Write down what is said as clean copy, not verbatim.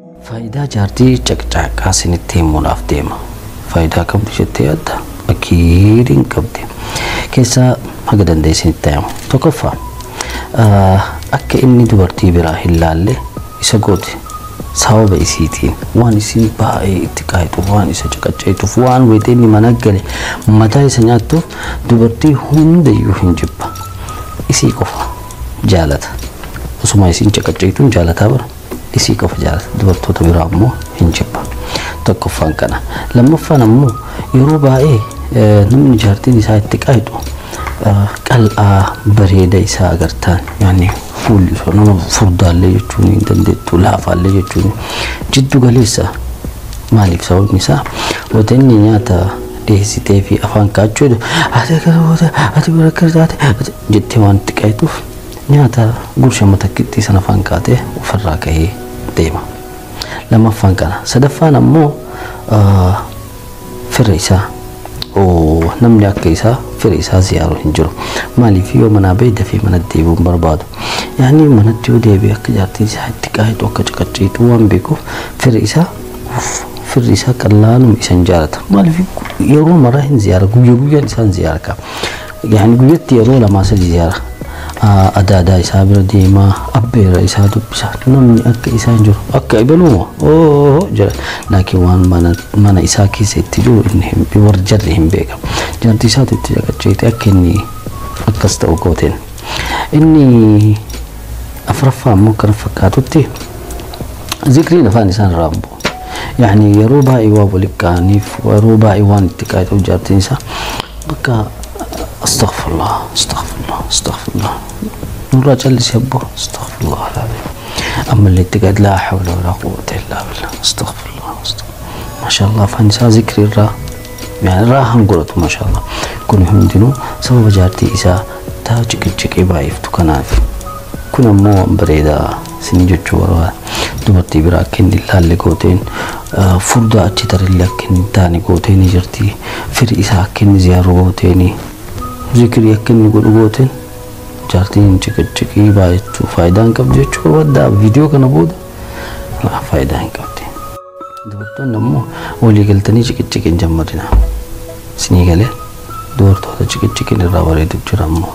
Faayidaa jaartii caqcaaqaa isinitti himuudhaaf deema. Faayidaa qabdi jettee yaadda? Akiidii hin qabdi. Keessaa haga danda'e isinitti himu. Tokkoffaa, akka inni dubartii biraa hin laalle isa goote. Sababa isiitiin waan isiin baay'ee itti qaayituuf, waan isa caqacayituuf, waan wayitee inni mana gale mataa isa nyaattuuf dubartii hundayyuu hin jibba. Isii qofa jaalata. Osuma isiin caqacayituun jaalataa bara. Isii qofa jaalata. Dubartoota biraa ammoo hin jibba. Tokkoffaan kana. Lammaffaan ammoo yeroo baay'ee namni jaartiin isaa itti qaayitu qal'aa bareeda isaa agartaan, yaani fuulli isaa nama furdaallee jechuun hin dandeettu, laafaallee jechuun jiddu galeessa. Maaliif? Sababni isaa wanta inni nyaata dhiyeessitee fi afaan kaachuu jedhu, ati akkana goota, ati bira akkana taate jettee waan itti qaayituuf nyaata gursha takkitti sana afaan kaatee ofirraa ka'ee deema. Lammaffaan kana. Sadaffaan ammoo fira isaa, namni akka isaa fira isaa ziyaaruu hin jiru. Maaliif? Yoo manaa bahee dafee manatti deebi'uu hin barbaadu. Yaani manatti yoo deebi'e akka jaartiin isaa itti qaayitu, akka caqacciitu waan beekuuf fira isaa, firri isaa qallaaluma isa hin jaalata. Maaliif? Yeroo maraa hin ziyaara, guyyaa guyyaan isaan ziyaara qaba. Yaani guyyatti yeroo 2 3 ziyaara. Adaadaa isaa bira deemaa, abbeera isaa dubbisa. Namni akka isaa hin jiru. Akka ibaluma oo jira. Laakiin waan mana isaa keessa itti jiru inni warri jarri hin beekamu. Jaartii isaatu itti caqacceete akka inni akkas ta'u gooteen. Inni afuraffaa ammoo kana fakkaatutti zikriin afaan isaan irraa hin bu'u. Yaani yeroo baay'ee waan walitti ka'aniif, yeroo baay'ee waan itti qaayituuf jaartiin isaa bakka astaghfirullah, astaghfirullah, astaghfirullah, nurraa callisi abboo, astaghfirullah alazim, ammallee itti qaayit, laa hawla walaa quwwata illaa billah, astaghfirullah, maashaallah, afaan isaa zikrii irraa yaani irraa godhatu, maashaallah. Kun hundinuu sababa jaartii isaa taa ciqiciqee baay'iftu kanaaf. Kun ammoo waan bareedaa isin jechuu barbaada. Dubartii biraa akka inni ilaalle gooteen, furdaa achi tarillee akka inni taane gooteen jirti. Firi isaa akka inni ziyaaru gooteen, zikrii akka inni godhu gooteen. Jaartiin ciqiciqii baay'achuu faayidaa hin qabdu jechuu barbaada. Viidiyoo kana booda faayidaa hin qabdi. Dubartoonni ammoo walii galtanii ciqiciqii hin jammarina. Isinii galee? Dubartoota ciqiciqiin irraa bareedu jira ammoo.